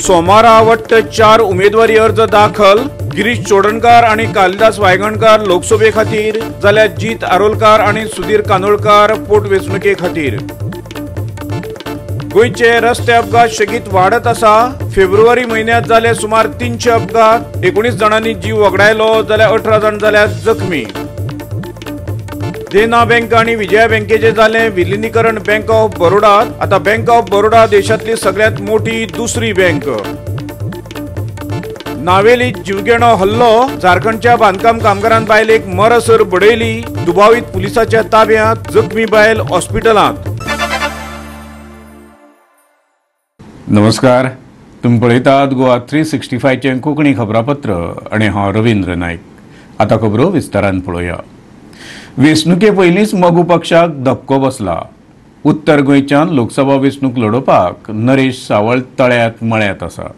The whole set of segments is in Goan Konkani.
सोमारा वट्ट 4 उमेदवारी अर्ज दाखल. गिरीश चोडणकार आणि कालिदास वायगणकार लोकसभे खातीर, जाल्यार जीत आरोलकार आणि सुधीर कानोळकार पोटवेंचणुके खातीर. गोंयचे रस्ते अपघात सेगीत वाडत आसा. फेब्रुवारी म्हयन्यांत जाले सुमार 300 अपघात. 19 जाणांनी जीव वगडायलो, जाल्यार 18 जाण जाल्यार जखमी. देना बँक आणि विजया बँकेचे जालें विलिनीकरण बँक ऑफ बरोडात. आता बँक ऑफ बरोडा देशातली सगळ्यात मोठी दुसरी बँक. नावेलीत जीवघेणो हल्लो. झारखंडच्या बांदकाम कामगारान बायलेक मरसर बडयली. दुबावीत पुलिसाच्या ताब्यात, जखमी बायल हॉस्पिटलांत. नमस्कार, तुमी पळयतात गोवा 365चें कोंकणी खबरापत्र आनी हांव रवींद्र नायक. आतां खबरो विस्तारान पळोवया. वेंचणुके पयलींच मगो पक्षाक धपको बसला. उत्तर गोंयच्यान लोकसभा वेंचणूक लडोवपाक नरेश सावळ तळ्यात मळ्यात आसा.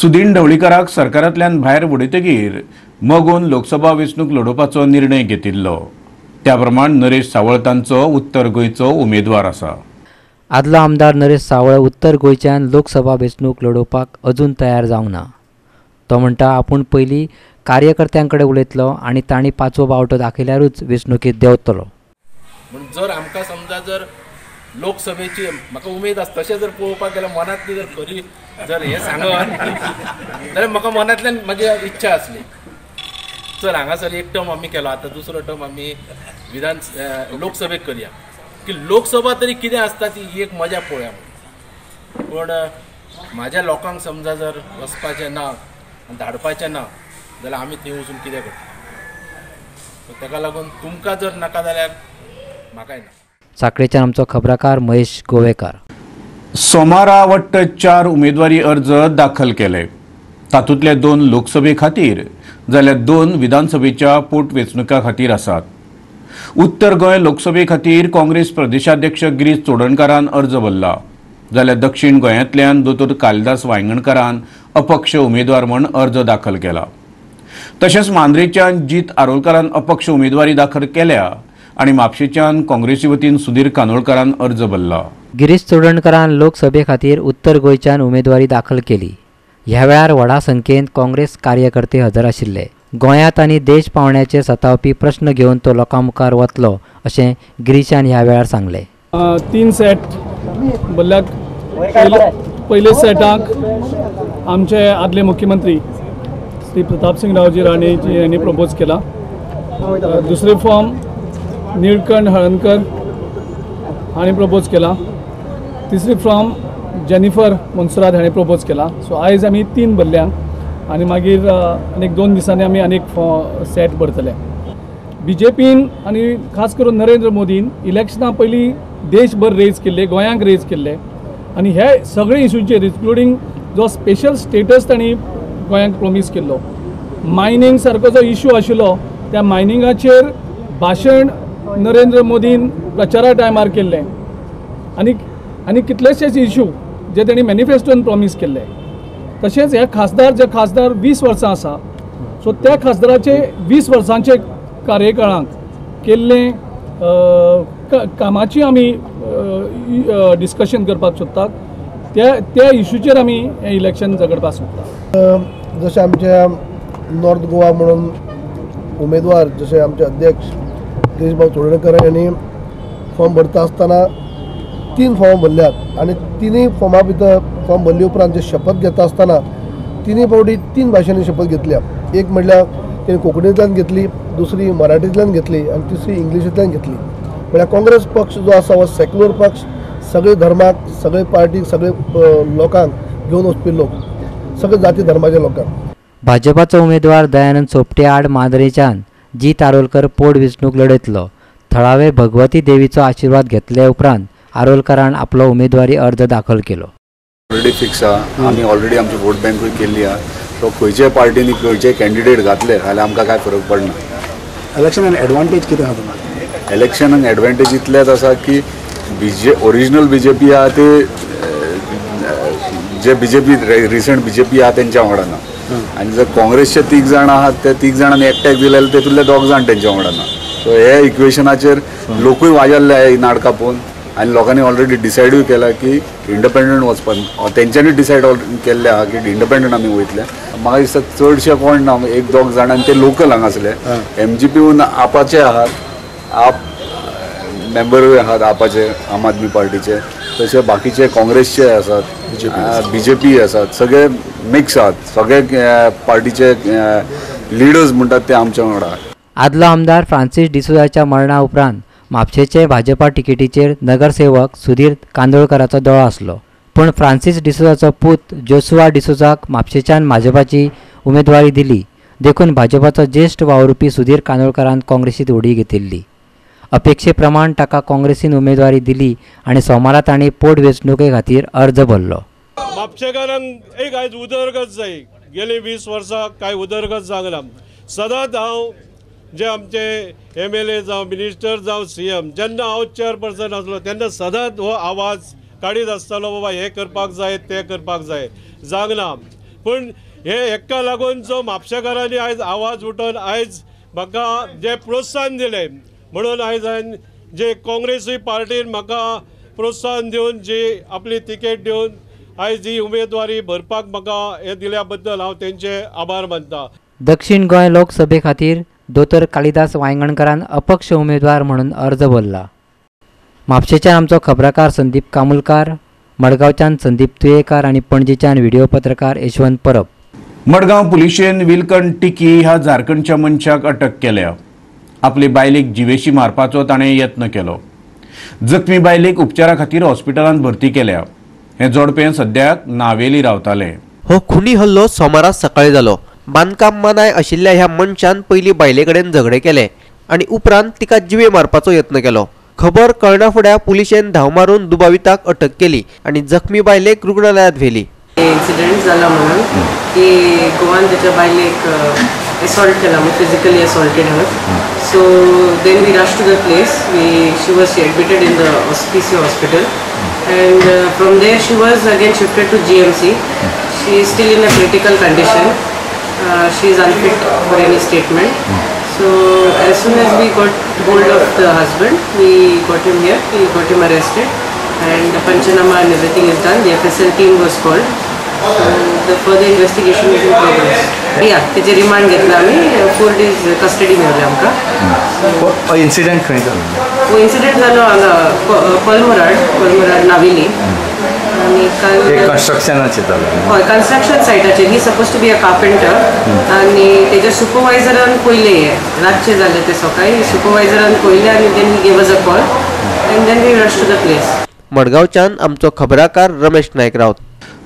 सुदीन ढवळीकाराक सरकारांतल्यान भायर उडयतकीर मगोन लोकसभा वेंचणूक लडोवपाचो निर्णय घेतिल्लो. त्या प्रमाण नरेश सावळ तांचो उत्तर गोंयचो उमेदवार आसा. आदलो आमदार नरेश सावळ उत्तर गोंयच्यान लोकसभा वेंचणूक लडोवपाक अजून तयार जावंक ना. तो म्हणटा आपूण पयलीं कार्यकर्त्यां कडेन उलयतलो आनी तांणी पांचवो बावटो दाखयल्यारूच वेंचणुकेंत देंवतलो. म्हूण जर आमकां समजा जर लोकसभेची म्हाका उमेद आसा, तशें जर पळोवपाक गेल्यार मनांतली जर खरी जर हें सांगत जाल्यार म्हाका मनांतल्यान म्हाजी इच्छा आसली, चल हांगासर एक टर्म आमी केलो, आतां दुसरो टर्म आमी विधान लोकसभेक करया, की लोकसभा तरी कितें आसता ती एक मजा पळोवया म्हणून. पूण म्हाज्या लोकांक समजा जर वचपाचें ना आनी धाडपाचें ना जाल्यार आमी थंय वचून कितें करता? ताका लागून तुमकां जर नाका जाल्यार म्हाकाय ना. साखळेच्यान आमचो खबराकार महेश गोवेकार. सोमारा वट्ट 4 उमेदवारी अर्ज दाखल केले. तातूंतले 2 लोकसभे खातीर जाल्यार 2 विधानसभेच्या पोटवेंचणुका खातीर आसात. उत्तर गोंय लोकसभे खातीर काँग्रेस प्रदेशाध्यक्ष गिरीश चोडणकारान अर्ज भरला, जाल्यार दक्षिण गोंयांतल्यान दोतोर कालिदास वायंगणकारान अपक्ष उमेदवार म्हूण अर्ज दाखल केला. तशेंच मांद्रेच्यान जीत आरोलकारान अपक्ष उमेदवारी दाखल केल्या आनी म्हापशेच्यान काँग्रेसी वतीन सुधीर कानोळकारान अर्ज भरला. गिरीश चोडणकारान लोकसभे खातीर उत्तर गोंयच्यान उमेदवारी दाखल केली. ह्या वेळार व्हडा संख्येन काँग्रेस कार्यकर्ते हजर आशिल्ले. गोंयांत आनी देश पावण्याचे सतावपी प्रश्न घेवन तो लोकां मुखार वतलो अशें गिरीशान ह्या वेळार सांगलें. 3 सेट भरल्यात. पयले सेटाक आमचे आदले मुख्यमंत्री श्री प्रतापसिंग रावजी राणेजी यांनी प्रपोज केला. दुसरे फॉर्म निळकंठ हळणकर हांणी प्रपोज केला. तिसरी फॉर्म जेनिफर मोन्सरात हांणी प्रपोज केला. सो आयज आमी 3 भरल्या आनी मागीर आनीक 2 दिसांनी आमी आनीक सेट भरतले. बी जे पीन आनी खास करून नरेंद्र मोदीन इलेक्शना पयलीं देशभर रेज केल्ले, गोंयांक रेज केल्ले आनी हे सगळे इशूंचेर इन्क्लुडींग जो स्पेशल स्टेटस तांणी गोंयांक प्रोमीस केल्लो, मायनींग सारको जो इशू आशिल्लो त्या मायनिंगाचेर भाशण नरेंद्र मोदीन प्रचारा टायमार केल्लें आनी आनी कितलेशेच इशू जे तेणी मॅनिफेस्टोन प्रोमीस केल्ले. तशेंच हे खासदार जे खासदार 20 वर्सां आसा, सो त्या खासदाराचे 20 वर्सांचे कार्यकाळांत केल्लें कामाची आमी डिस्कशन करपाक सोदतात. त्या त्या इशूचेर आमी हें इलेक्शन झगडपाक सोदतात. जशें आमच्या नॉर्थ गोवा म्हणून उमेदवार जशे आमचे अध्यक्ष गिरीशभाऊ चोडणकर यांनी फॉर्म भरता आसतना 3 फॉर्म भरल्यात आनी तिनूय फॉर्मा भितर फॉर्म भरले उपरांत जे शपथ घेता आसतना तिनूय फावटी 3 भाशेंनी शपथ घेतल्या. एक म्हणल्यार तेणी कोंकणींतल्यान घेतली, दुसरी मराठींतल्यान घेतली आनी तिसरी इंग्लिशींतल्यान घेतली. म्हळ्यार काँग्रेस पक्ष जो आसा हो सेक्युलर पक्ष, सगळे धर्माक, सगळे पार्टीक, सगळे लोकांक घेवन वचपी लोक, सगळे जाती धर्माच्या लोकांक. भाजपाचो उमेदवार दयानंद सोपटे आड मांद्रेच्यान जीत आरोलकर पोटवेंचणूक लडयतलो. थळावे भगवती देवीचो आशिर्वाद घेतले उपरांत आरोलकरान आपलो उमेदवारी अर्ज दाखल केलो. ऑलरेडी फिक्स आहा, आमी ऑलरेडी आमची वोट बँकूय केल्ली आहा. सो खंयचे पार्टीनी खंयचे कॅन्डिडेट घातले जाल्यार आमकां कांय फरक पडना. इलेक्शनान एडवांटेज कितें आहा तुमकां? इलेक्शनान एडवांटेज इतलेंच आसा की ओरिजिनल बीजेपी आहा ते जे बीजेपी रिसंट बीजेपी आहा तेंच्या वांगडा ना, आनी जर काँग्रेसचे 3 जाण आहात ते 3 जाणांनी एकट्याक दिले जाल्यार तेतूंतले 2 जाण तेंच्या वांगडा ना. सो हे इक्वेशनाचेर लोकूय वाजेल्ले हे नाटकां पळोवन. आनी लोकांनी ऑलरेडी डिसायडूय केला की इंडिपेंडंट वचपाक, तेंच्यांनी डिसायड केल्लें आहा की इंडिपेंडंट आमी वयतले. म्हाका दिसता चडशे कोण ना, एक दोग जाण आनी ते लोकल हांगासले एमजीपीहून आपाचे आहात, आप मेंबरूय आहात आपाचे, आम आदमी पार्टीचे, तशे बाकीचे काँग्रेसचे आसात, बीजेपी आसात, सगळे मिक्स आहात, सगळे पार्टीचे लिडर्स म्हणटात ते आमच्या वांगडा. आदलो आमदार फ्रांसीस डिसोजाच्या मरणा उपरांत म्हापशेचे भाजपा तिकेटीचेर नगरसेवक सुधीर कांदोळकराचो दोळो आसलो, पूण फ्रांसीस डिसोजाचो पूत जोसुआ डिसोजाक म्हापशेच्यान भाजपाची उमेदवारी दिली. देखून भाजपाचो ज्येश्ठ वावुरपी सुधीर कांदोळकरान काँग्रेसीत उडी घेतिल्ली. अपेक्षे प्रमाण ताका काँग्रेसीन उमेदवारी दिली आनी सोमारा तांणी पोटवेंचणुके खातीर अर्ज भरलो. म्हापशेकारांक एक आयज उदरगत जाय, गेली 20 वर्सां कांय उदरगत जावंक ना. सदांच हांव जे आमचे MLA जावं मिनिस्टर जावं CM, जेन्ना हांव चेअरपर्सन आसलो तेन्ना सदांच हो आवाज काडीत आसतालो, बाबा हें करपाक जाय तें करपाक जाय, जावंक ना. पूण हे हेका लागून जो म्हापशेकारांनी आयज आवाज उठोवन आयज म्हाका जें प्रोत्साहन दिलें, म्हणून आयज हांवें जे काँग्रेसी पार्टीन म्हाका प्रोत्साहन दिवन जी आपली तिकेट दिवन आयज ही उमेदवारी भरपाक म्हाका हें दिल्या बद्दल हांव तेंचे आभार मानता. दक्षिण गोंय लोकसभे खातीर दोतोर कालिदास वायंगणकरान अपक्ष उमेदवार म्हणून अर्ज भरला. म्हापशेच्यान आमचो खबराकार संदीप कामुलकार, मडगांवच्यान संदीप तुयेकार आनी पणजेच्यान व्हिडिओ पत्रकार यशवंत परब. मडगांव पुलिशेन विल्कन टिकी ह्या झारखंडच्या मनशाक अटक केल्या. आपले बायलेक जिवेशी मारपाचो ताणें यत्न केलो. जखमी बायलेक उपचारा खातीर हॉस्पिटलांत भरती केल्या. हें जोडपें सद्याक नावेली रावतालें. हो खुनी हल्लो सोमारा सकाळी जालो. बांदकाम मानाय आशिल्ल्या ह्या मनशान पयलीं बायले कडेन झगडे केले आनी उपरांत तिका जिवे मारपाचो यत्न केलो. खबर कळना फुडें पुलिशेन धांव मारून दुबाविताक अटक केली आनी जखमी बायलेक रुग्णालयात व्हेली. इन्सिडंट जाला म्हणून की गोवान त्याच्या बायलेक असॉल्ट केला, physically assaulted her. So then we rush to the place. She was admitted in the PC hospital and from there she was again shifted to GMC. She is still in a critical condition. She is unfit for any statement. So as soon as we got hold of the husband, we got him here, we got him arrested and the panchanama and everything is done. The FSL team was called. So the further investigation is in progress. Yeah, तेचे रिमांड घेतला आमी, 4 days custody मेळ्ळी आमकां. इन्सिडंट खंय जालो? हो इन्सिडंट जालो हांगा पलमुराड नावेली. आनी काल कन्स्ट्रक्शनाचेर जालो. हय, construction सायटाचेर. He suppose to be a carpenter आनी तेज्या सुपरवायझरान पयलें, हें रातचें जालें तें सकाळी, सुपरवायझरान पयलें आनी then he gave us a call and then we rush to the place. मडगांवच्यान आमचो खबराकार रमेश नायक रावत.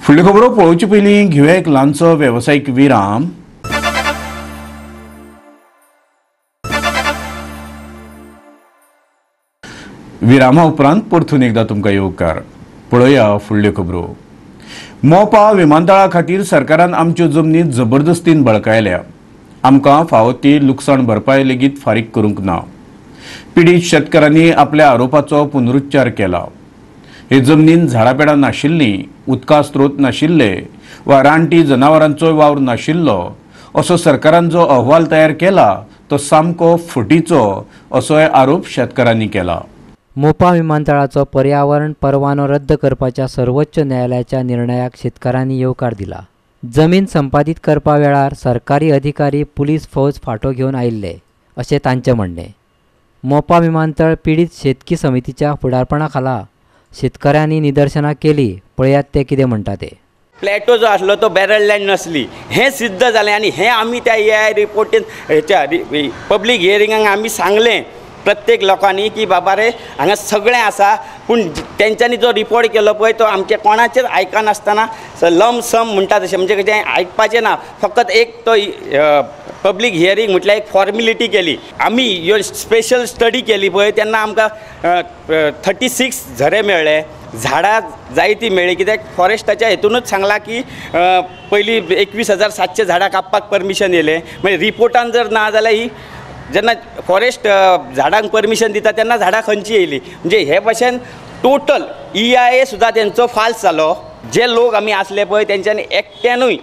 फुडल्यो खबरो पळोवचे पयलीं घेवया एक ल्हानसो वेवसायीक विराम. विरामा उपरांत परतून एकदा तुमकां येवकार. पळोवया फुडल्यो खबरो. मोपा विमानतळा खातीर सरकारान आमच्यो जमनी जबरदस्तीन बळकायल्या. आमकां फावो ती लुकसाण भरपाय लेगीत फारीक करूंक ना. पिडीत शेतकारांनी आपल्या आरोपाचो पुनरुच्चार केला. हे जमनीन झाडां पेडां नाशिल्लीं, उदका स्रोत नाशिल्ले वा रानटी जनावरांचो वावर नाशिल्लो असो सरकारान जो अहवाल तयार केला तो सामको फटीचो असोय आरोप शेतकारांनी केला. मोपा विमानतळाचो पर्यावरण परवानो रद्द करपाच्या सर्वोच्च न्यायालयाच्या निर्णयाक शेतकारांनी येवकार दिला. जमीन संपादीत करपा वेळार सरकारी अधिकारी पुलीस फौज फांटो घेवन आयिल्ले अशें तांचें म्हणणें. मोपा विमानतळ पिडीत शेतकी समितीच्या फुडारपणा खाला शेतकऱ्यांनी निदर्शनां केली. पळयात ते कितें म्हणटा ते. प्लॅटो जो आसलो तो बॅरल लँड नासली हें सिद्ध जालें आनी हें आमी त्या ए I रिपोर्टीन हेच्या पब्लीक हियरिंगाक आमी सांगलें प्रत्येक लोकांनी की बाबा रे हांगा सगळें आसा, पूण तेंच्यांनी जो रिपोर्ट केलो पळय तो आमचे कोणाचेच आयकनासतना लमसम म्हणटा तशें, म्हणजे कितें आयकपाचें ना, फकत एक तो पब्लीक हियरींग म्हटल्यार एक फॉर्मेलिटी केली. आमी ह्यो स्पेशल स्टडी केली पळय तेन्ना आमकां 36 झरे मेळ्ळे, झाडां जायतीं मेळ्ळीं, कित्याक फॉरेस्टाच्या हेतूनच सांगलां की पयलीं 21,700 झाडां कापपाक परमिशन येयलें. मागीर रिपोर्टान जर ना जाल्यार ही जेन्ना फॉरेस्ट झाडांक परमिशन दिता तेन्ना झाडां खंयची येयली, म्हणजे हे भशेन टोटल EIA सुद्दां तेंचो फाल्स जालो. जे लोक आमी आसले पळय तेंच्यांनी एकट्यानूय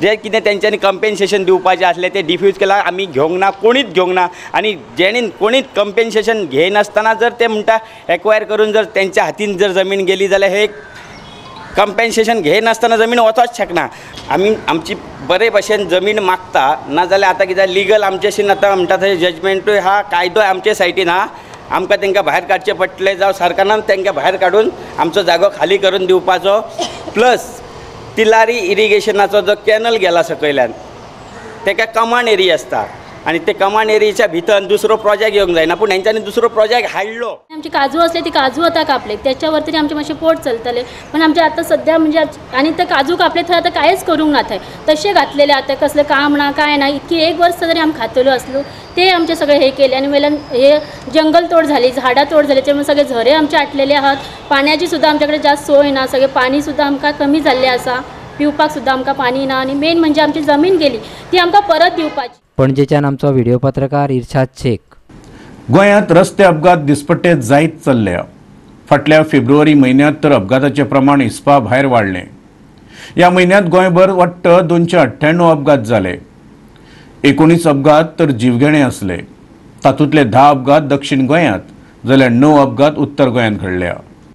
जे कितें तेंच्यांनी कंपेन्सेशन दिवपाचें आसलें तें डिफ्यूज केलां, आमी घेवंक ना, कोणीच घेवंक ना. आनी जेणेन कोणीच कंपेन्सेशन घेयनासतना जर ते म्हणटा एक्वायर करून जर तेंच्या हातीन जर जमीन गेली जाल्यार हे कंपेन्सेशन घेयनासतना जमीन वचोच शकना. आमी आमची बरे भशेन जमीन मागता, नाजाल्यार आतां कितें लिगल आमच्याशीन आतां म्हणटा थंय जजमेंटूय आहा, कायदोय आमचे सायटीन आहा, आमकां तांकां भायर काडचें पडटलें, जावं सरकारान तांकां भायर काडून आमचो जागो खाली करून दिवपाचो. प्लस तिलारी इरिगेशनाचो जो कॅनल गेला सकयल्यान ताका कमांड एरिया आसता आनी ते कमांड एरियाच्या भितर दुसरो प्रोजेक्ट येवंक जायना, पूण हेंच्यांनी दुसरो प्रोजेक्ट हाडलो. आमचे काजू असले ती काजू आतां कापले त्याच्यावर तरी आमचें मातशें पोट चलतलें, पण आमचें आतां सद्या म्हणजे आनी ते काजू कापले थंय आतां कांयच करूंक ना, थंय तशें घातलेले आतां कसलें काम ना कांय ना, इतकी एक वर्स तरी आमी खातलो आसलो ते आमचे सगळे हे केले. आनी वयल्यान हे जंगल तोड झाली, झाडां तोड झाली, त्यामुळे सगळे झरे आमचे आटलेले आहात, पाण्याची सुद्दां आमच्याकडे जास्त सोय ना, सगळे पाणी सुद्दां आमकां कमी जाल्लें आसा, पिवपाक सुद्दां आमकां पाणी ना. आनी मेन म्हणजे आमची जमीन गेली ती आमकां परत दिवपाची. पणजेच्यान आमचो व्हिडिओ पत्रकार इर्शाद शेख. गोंयांत रस्ते अपघात दिसपट्टे जायत चल्ल्या. फाटल्या फेब्रुवारी म्हयन्यांत तर अपघाताचें प्रमाण हिसपा भायर वाडलें. ह्या म्हयन्यांत गोंयभर वट्ट 298 अपघात जाले. 19 अपघात तर जीवघेणे आसले. तातूंतले 10 अपघात दक्षिण गोंयांत जाल्यार 9 अपघात उत्तर गोंयांत घडल्या.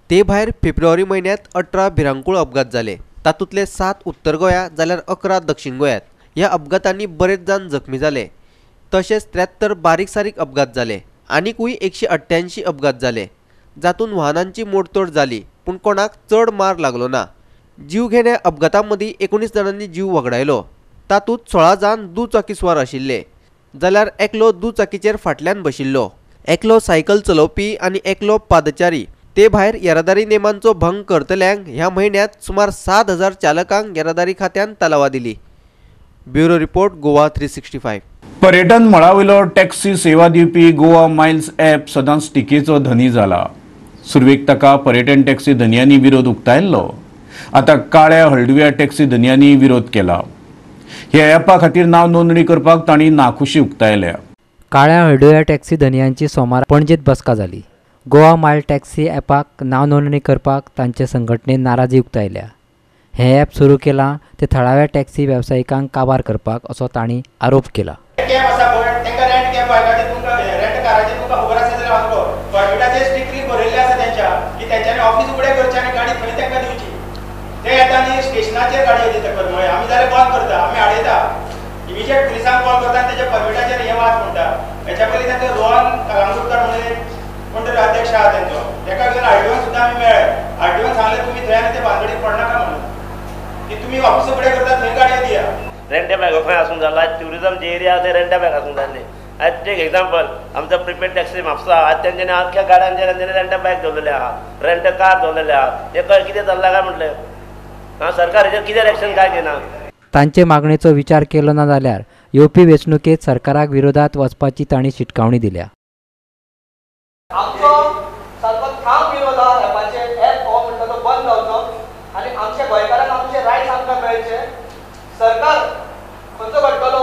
ते भायर फेब्रुवारी म्हयन्यांत 18 भिरांकूळ अपघात जाले. तातूंतले 7 उत्तर गोंया जाल्यार 11 दक्षिण गोंयांत. ह्या अपघातांनी बरेच जाण जखमी जाले. तशेंच 73 बारीक सारीक अपघात जाले. आनिकूय 188 अपघात जाले जातून वाहनांची मोडतोड जाली, पूण कोणाक चड मार लागलो ना. जीवघेण्या अपघातां मदीं 19 जाणांनी जीव वगडायलो. तातूंत 16 जाण दुचाकीस्वार आशिल्ले जाल्यार एकलो दुचाकीचेर फाटल्यान बशिल्लो, एकलो सायकल चलोवपी आनी एकलो पादचारी. ते भायर येरादारी नेमांचो भंग करतल्यांक ह्या म्हयन्यांत सुमार 7,000 चालकांक येरादारी खात्यान तालावा दिली. Bureau report, Goa 365. पर्यटन मळावयलो टॅक्सी सेवा दिवपी गोवा मायल्स ॲप सदांच टिकेचो धनी जाला. सुरवेक ताका पर्यटन टॅक्सी धनयांनी विरोध उक्तायल्लो. आतां काळ्या हळडुव्या टॅक्सी धनयांनी विरोध केला. ह्या ॲपा खातीर नांव नोंदणी करपाक तांणी नाखुशी उक्तायल्या. काळ्या हळडुव्या टॅक्सी धनयांची सोमार पणजेत बसका जाली. गोवा मायल टॅक्सी ॲपाक नांव नोंदणी करपाक तांचे संघटनेन नाराजी उक्तायल्या. हें ॲप सुरू केलां ते थळाव्या टॅक्सी वेवसायिकांक काबार करपाक असो तांणी आरोप केला. रेंट बॅग खंय आसूंक जाला, ट्युरिजम जे एरिया आसा ते रेंट बॅग आसूंक जाल्ले. आयज टेक एक्झाम्पल, आमचो प्रिपेड टॅक्सी म्हापसा, आज तेंच्यांनी आख्ख्या गाड्यांचेर तेंच्यांनी रेंट बायक दवरलेले आहा, रेंट कार दवरलेले आहा. हे कितें चल्लां काय म्हटलें, आं सरकार हेचेर कितें एक्शन काय घेना. तांचे मागणेचो विचार केलो ना जाल्यार येवपी वेंचणुकेंत सरकाराक विरोधात वचपाची तांणी शिटकावणी दिल्या. आमचो सारको ठाम विरोध आहा ॲपाचेर. ॲप हो म्हणटा तो बंद जावचो आनी आमच्या गोंयकारांक आमचे रायट्स आमकां मेळचे. सरकार खंयचो घडटलो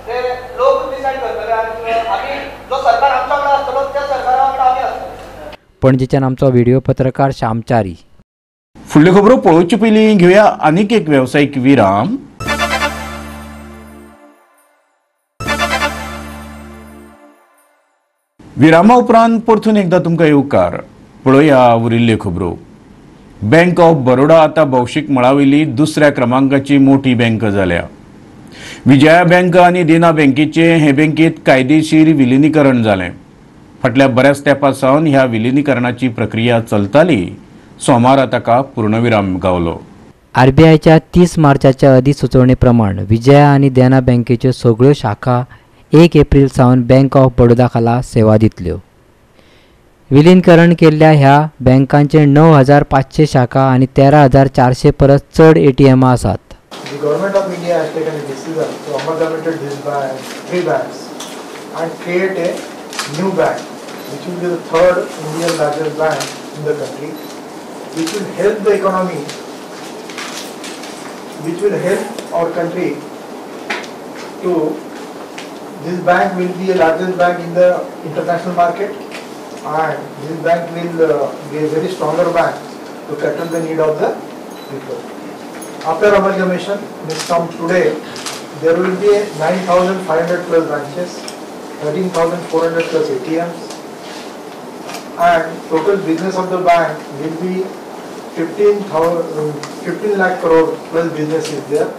ते लोक डिसायड करतले आनी आमी जो सरकार आमच्या वांगडा आसतलो त्या सरकारा वांगडा आमी आसतले. पणजेच्यान आमचो व्हिडिओ पत्रकार श्यामचारी. फुडल्यो खबरो पळोवचे पयलीं घेवया आनीक एक वेवसायीक विराम. विरामा उपरांत परतून एकदा तुमकां येवकार. पळोवया उरिल्ल्यो खबरो. बँक ऑफ बरोडा आतां भौशीक मळावयली दुसऱ्या क्रमांकाची मोठी बँक जाल्या. विजया बँक आनी देना बँकेचें हे बँकेत कायदेशीर विलिनीकरण जालें. फाटल्या बऱ्याच तेंपा सावन ह्या विलिनीकरणाची प्रक्रिया चलताली. सोमारा ताका पूर्णविराम गावलो. आरबीआयच्या 30 मार्चाच्या अधिसुचोवणे प्रमाण विजया आनी देना बँकेच्यो सगळ्यो शाखा 1 एप्रिल सावन बँक ऑफ बडोदा खाला सेवा दितल्यो. विलीनीकरण केल्ल्या ह्या बँकांचे 9,500 शाखा आनी 13,400 परस चड एटीएमां आसात. The government of India has taken a decision to amalgamate these three banks and create a new bank, which will be the third Indian largest bank in the country, which will help the economy, which will help our country to. This bank will be the largest bank in the international market, and this bank will be a very stronger bank to cater the need of the people. After amalgamation, from today, there will be 9,500 plus branches, 13,400 plus ATMs, and total business of the bank will be 15 lakh crore plus business is there.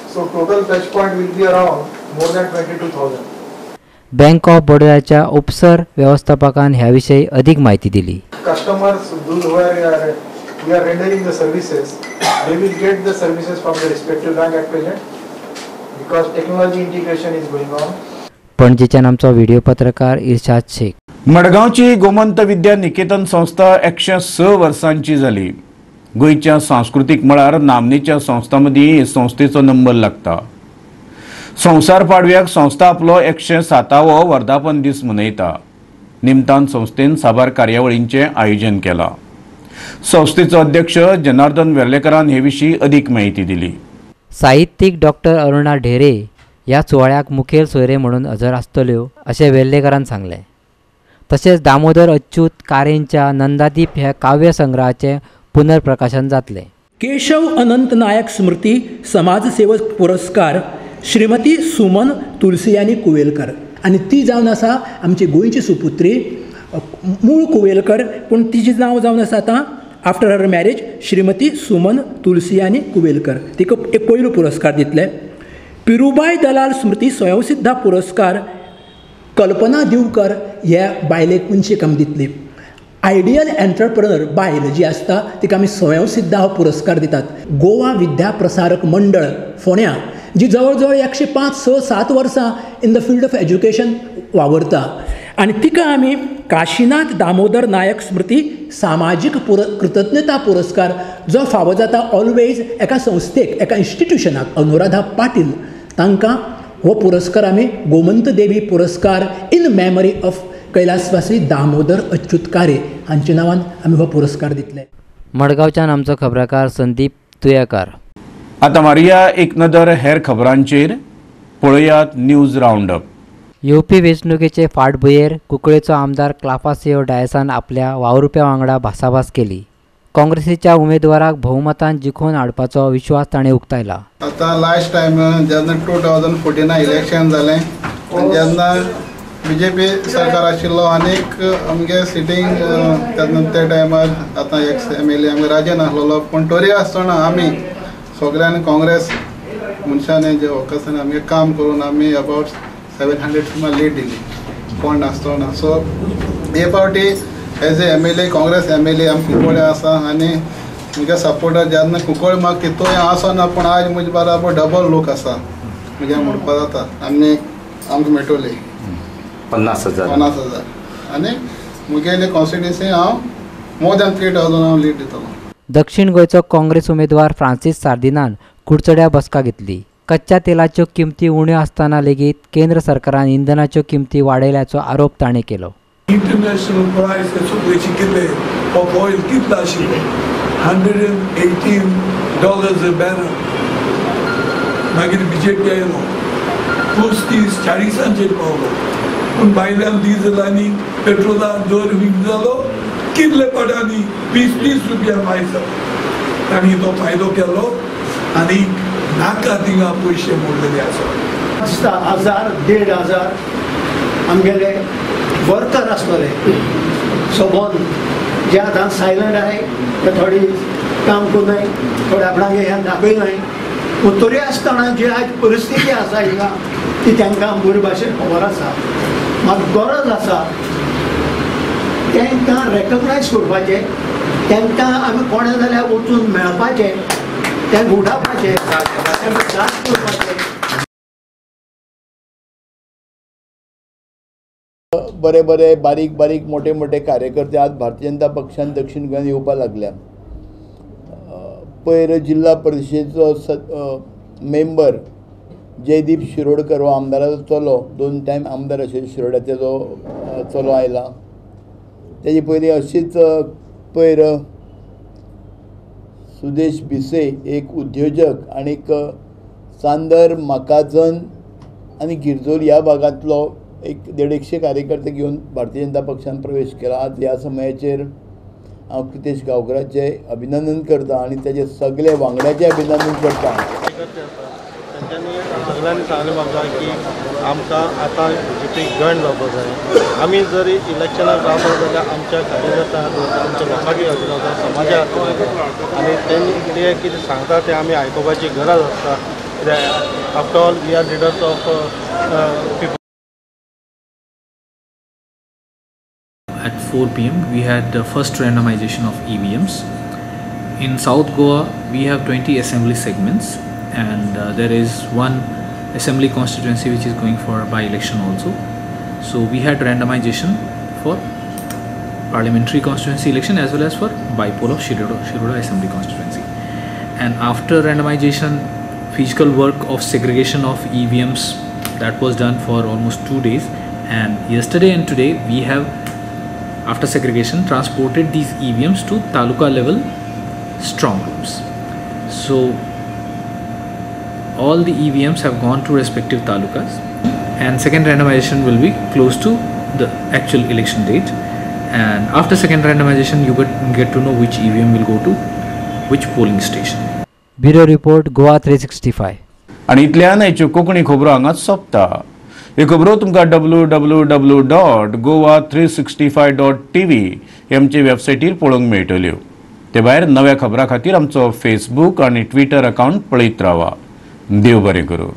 So total touch point will be around more than 22,000. Bank of बडोदाच्या उपसर व्यवस्थापकान ह्या विषयी अधिक माहिती दिली. Customers those who are we are rendering the services, they will get the services from the respective bank at present because technology integration is going on. पणजेच्यान आमचो व्हिडिओ पत्रकार इर्शाद शेख. मडगांवची गोमंत विद्या निकेतन संस्था 106 वर्सांची जाली. गोंयच्या सांस्कृतीक मळार नामनेच्या संस्थां मदीं हे संस्थेचो नंबर लागता. संवसार पाडव्याक संस्था आपलो 107वो वर्धापन दीस मनयता. निमतान संस्थेन साबार कार्यावळींचें आयोजन केलां. संस्थेचो अध्यक्ष जनार्दन वेर्लेकरान हे विशीं अदीक म्हायती दिली. साहित्यीक डॉक्टर अरुणा ढेरे ह्या सुवाळ्याक मुखेल सोयरे म्हणून हजर आसतल्यो अशें वेर्लेकरान सांगलें. तशेंच दामोदर अच्युत कारेंच्या नंदादीप ह्या काव्य संग्रहाचें पुनर्प्रकाशन जातलें. केशव अनंत नायक स्मृती समाजसेवक पुरस्कार श्रीमती सुमन तुलसियानी कुवेलकर आनी ती जावन आसा आमची गोंयची सुपुत्री, मूळ कुवेलकर पूण तिचें नांव जावन आसा आतां after her marriage Shrimati Suman Tulsiani Kuvelkar, तिका एक पयलो पुरस्कार दितले. पिरुबाय दलाल स्मृती स्वयंसिद्धा पुरस्कार कल्पना दिवकर ह्या बायलेक मनशेक आमी दितली. आयडियल एंटरप्रेनर बायल जी आसता तिका आमी स्वयंसिद्धा हो पुरस्कार दितात. गोवा विद्या प्रसारक मंडळ फोंड्या जी जवळ जवळ 105, 6, 7 वर्सां in the field of education वावरता आनी तिका आमी काशीनाथ दामोदर नायक स्मृती सामाजीक कृतज्ञता पुरस्कार जो फावो जाता ऑलवेज एका संस्थेक, एका इन्स्टिट्युशनाक, अनुराधा पाटील तांकां हो पुरस्कार आमी गोमंत देवी पुरस्कार इन मेमरी ऑफ कैलासवासी दामोदर अच्युत कारे हांच्या नांवान आमी हो पुरस्कार दितले. मडगांवच्यान आमचो खबराकार संदीप तुयेकार. आतां मारुया एक नदर हेर खबरांचेर. पळयात न्यूज रावंडअप. येवपी वेंचणुकेचे फाटभुंयेर कुंकळेचो आमदार क्लाफासियो डायसान आपल्या वावुरप्या वांगडा भासाभास केली. काँग्रेसीच्या उमेदवाराक भोवमतान जिखोवन हाडपाचो विश्वास ताणें उक्तायला. आतां लास्ट टायम जेन्ना 2014 इलेक्शन जालें तेन्ना बीजेपी सरकार आशिल्लो आनीक आमगे सिटींग तेन्ना त्या टायमार आतां एक्स एमएलए आमगे राजन आसलेलो, पूण तरी आसतना आमी सगळ्यांनी काँग्रेस मनशांनी जे वर्कर्सांनी आमगे काम करून आमी अबावट 700 सुमार लीड दिली कोण नासतना. सो हे फावटी as a MLA Congress MLA आमी कुंकळे आसा आनी म्हगे सपोर्टर जेन्ना कुंकळे म्हाका तितूय आसना पूण आज म्हजे बराबर डबल लोक आसा म्हज्या म्हणपा जाता आनी आमकां मेळटली 50,000 आनी मुगेले कॉन्स्टिट्युन्सी हांव मोर दॅन 3,000 हांव लीड दितलो. दक्षिण गोंयचो काँग्रेस उमेदवार फ्रांसीस सार्दिनान कुडचड्या बसका घेतली. कच्च्या तेलाच्यो किमती उण्यो आसतना लेगीत केंद्र सरकारान इंधनाच्यो किमती वाडयल्याचो आरोप ताणें केलो. इंटरनॅशनल प्रायस सगळे शिकिल्ले ऑफ ऑयल कितलो आशिल्ले $118 अ बॅरल. मागीर बीजेपी आयलो 35-40 पावलो, पूण भायल्यान डिझल आनी पेट्रोला दर वीक जालो कितले पटांनी 20-30 रुपया फायद जालो. तांणी तो फायदो केलो आनी नाका थिंगा पयशे मोडलेले आसा. 1000, 1500 आमगेले वर्कर आसतले सोबोन जे आतां सायलंट आहाय ते थोडी काम करुनाय, थोडे आपणागे ह्या दाखयनाय, पूण तरी आसतना जी आयज परिस्थिती आसा हिंगा ती तांकां बरे भाशेन खबर आसा. मात गरज आसा तांकां रेकग्नायज करपाचें, तांकां आमी कोणें जाल्यार वचून मेळपाचें, तांकां उठावपाचें, तांकां त्रास करपाचें. बरे बरे बारीक बारीक मोठे मोठे कार्यकर्ते आज भारतीय जनता पक्षान दक्षिण गोंयांत येवपाक लागल्या. पयर जिल्हा परिशदेचो मेंबर जयदीप शिरोडकर हो आमदाराचो चलो, 2 टायम आमदार आशिल्लो शिरोड्याचो जो चलो आयला. तेजे पयलीं अशीच पयर सुदेश भिसे एक उद्योजक आनीक चांदर माकाजन आनी गिरजोल ह्या भागांतलो एक 150 कार्यकर्ते घेवन भारतीय जनता पक्षान प्रवेश केला. आज ह्या समयाचेर हांव प्रितेश गांवकराचें अभिनंदन करता आनी ताजे सगळे वांगड्याचें अभिनंदन करता. तांच्यांनी सगळ्यांनी सांगलें म्हाका की आमकां आतां बीजेपी जॉयन जावपाक जाय. आमी जर इलेक्शनाक रावता जाल्यार आमच्या कार्यकर्त्यां हात वता, आमच्या लोकांक हात वता, समाजा हात वता आनी तेणी ते कितें सांगता तें आमी आयकुपाची गरज आसता. कित्याक after all we are leaders of people. At 4 p.m. we had the first randomization of EVMs. In South Goa we have 20 assembly segments and there is one assembly constituency which is going for by-election also. So we had randomization for parliamentary constituency election as well as for by-poll of Shiroda assembly constituency. And after randomization, physical work of segregation of EVMs that was done for almost 2 days, and yesterday and today we have, after segregation, transported these EVMs to taluka level strong rooms. So all the EVMs have gone to respective talukas, and second randomization will be close to the actual election date. And after second randomization you get to know which EVM will go to which polling station. Bureau report, Goa 365. आनी इतल्यान आयच्यो कोंकणी खबरो हांगाच सोंपता. ह्यो खबरो तुमकां www.goa365.tv हे आमचे वेबसायटीर पळोवंक मेळटल्यो. ते भायर नव्या खबरां खातीर आमचो फेसबूक आनी ट्विटर अकावंट पळयत रावा. देव बरें करूं.